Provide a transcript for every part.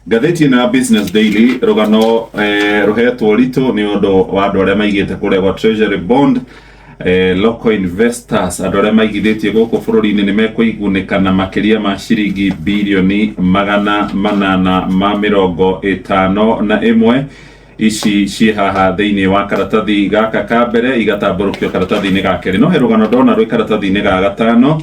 Ngathĩti ĩno ya Business Daily, rũgano rũhetwo ũritũ nĩ ũndũ wa andũ arĩa maigĩte kũrĩa gwa Treasury Bond, local investors, andũ arĩa maigithĩtie gũkũ bũrũri-inĩ nĩ mekũigunĩka na makĩria ma ciringi birioni 851. Ici ciĩ haha thĩinĩ wa karatathi gaka ka mbere, igatambũrũkio karatathi-inĩ ga kerĩ. No he rũgano ndona rwĩ karatathi-inĩ ga gatano,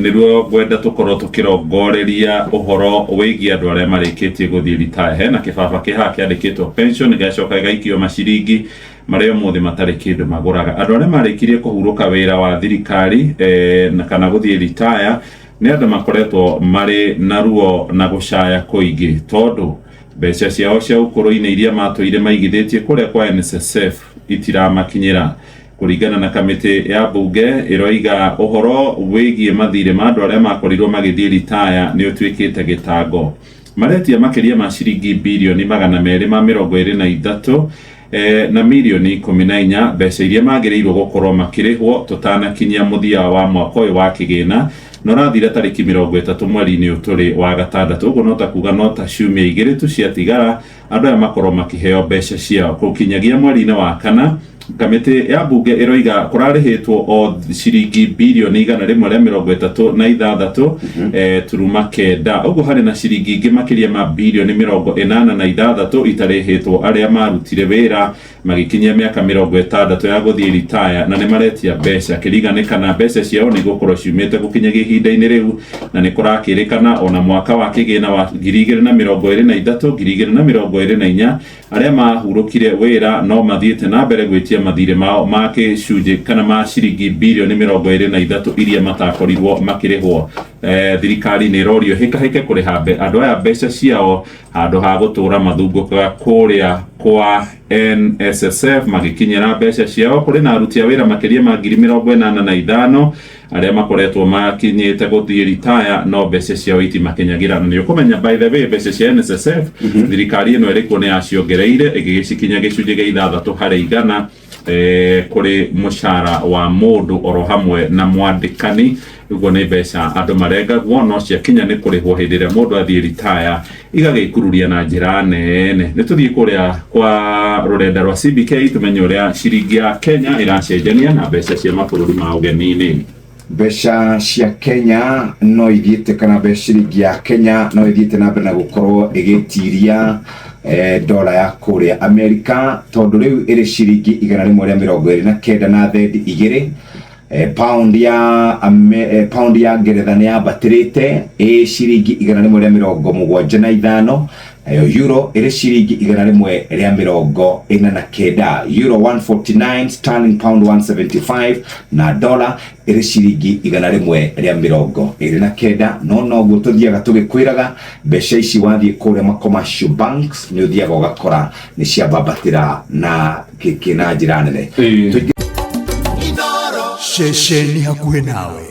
nĩruo ngwenda tũkorwo tũkĩrongoreria ũhoro wĩgiĩ andũ arĩa marĩkĩtie gũthiĩ retire. Hena kĩbaba kĩ haha kĩandĩkĩtwo pension, gĩgacoka gĩgaikio maciringi marĩa ũmũthĩ matarĩ kĩndũ magũraga. Andũ arĩa marĩkirie kũhurũka wĩra wa thirikari na kana gũthiĩ retire nĩ andũ makoretwo marĩ na ruo na gũcaya kũingĩ, tondũ mbeca ciao cia ũkũrũ-inĩ iria matũire maigithĩtie kũrĩa kwa NSSF itiramakinyĩra. Kũringana na kamĩtĩ ya mbunge, ĩroiga ũhoro wĩgiĩ mathirĩ ma andũ arĩa makorirwo magĩthiĩ ritaya nĩ ũtuĩkĩte gĩtango. Maretia makĩria ma ciringi birioni 223 na mirioni 14, mbeca iria magĩrĩirwo gũkorwo makĩrĩhwo tũtanakinyia mũthia wa mwaka ũyũ wa kĩgĩna na ũrathira tarĩki 30 mweri-inĩ ũyũ tũrĩ wa gatandatũ. Ũguo no ta kuga no ta ciumia 2 tu ciatigara andũ aya makorwo makĩheo mbeca ciao gũkinyagia mweri-inĩ wa kana. Kamĩtĩ ya mbunge ĩroiga kũrarĩhĩtwo o ciringi birioni 136 turuma 9. Ũguo harĩ na ciringi ingĩ makĩria ma birioni 86 itarĩhĩtwo arĩa marutire wĩra magĩkinyia mĩaka 60 ya gũthiĩ ritaya, na nĩ maretia mbeca kĩriga nĩ kana mbeca ciao nĩ igũkorwo ciumĩte gũkinyagia ihinda-inĩ rĩu. Na nĩ kũrakĩrĩkana ona mwaka wa kĩgĩna wa 2023 2024, arĩa mahurũkire wĩra no mathiĩte na mbere gwĩtia mathirĩ mao ma gĩcunjĩ kana ma ciringi birioni 23 iria matakorirwo makĩrĩhwo. Thirikari nĩ ĩrorio hĩkahĩke kũrĩha andũ aya mbeca ciao handũ ha gũtũra mathungũkaga kũrĩa kwa NSSF magĩkinyĩra mbeca ciao. Kũrĩ na aruti a wĩra makĩria ma 85,000 arĩa makoretwo makinyĩte gũthiĩ ritaya no mbeca ciao itimakinyagĩra. Na nĩ ũkũmenya, by the way, mbeca cia NSSF thirikari ĩno ĩrĩkuo nĩ yaciongereire ĩgĩgĩcikinya gĩcunjĩ gĩa 6% kũrĩ mũcara wa mũndũ oro hamwe na mwandĩkani. Ũguo nĩ mbeca andũ marengagwo, no ciakinya nĩ kũrĩhwo hĩndĩ ĩrĩa mũndũ athiĩ ritaya igagĩkururia na njĩra nene. Nĩ tũthiĩ kũrĩa kwa rũrenda rwa CBK tũmenye ũrĩa ciringi ya Kenya ĩracenjania na mbeca cia mabũrũri ma ũgeni-inĩ. Mbeca cia Kenya no ithiĩte kana mbeca ciringi ya Kenya no ithiĩte na mbere na gũkorwo ĩgĩtiria dola ya kũrĩa Amerika, tondũ rĩu ĩrĩ ciringi 129 na thendi 2. Pound ya Ngeretha nĩ yambatĩrĩte, ĩ ciringi 175, nayo euro ĩrĩ ciringi 149, euro 149, sterling pound 175, na dollar ĩrĩ ciringi 129. No noguo tũthiaga tũgĩkwĩraga, mbeca ici wathiĩ kũrĩa ma commercial banks nĩ ũthiaga ũgakora nĩ ciambambatĩra na kĩkĩ na njĩra nene. Ceceni hakuhĩ nawe.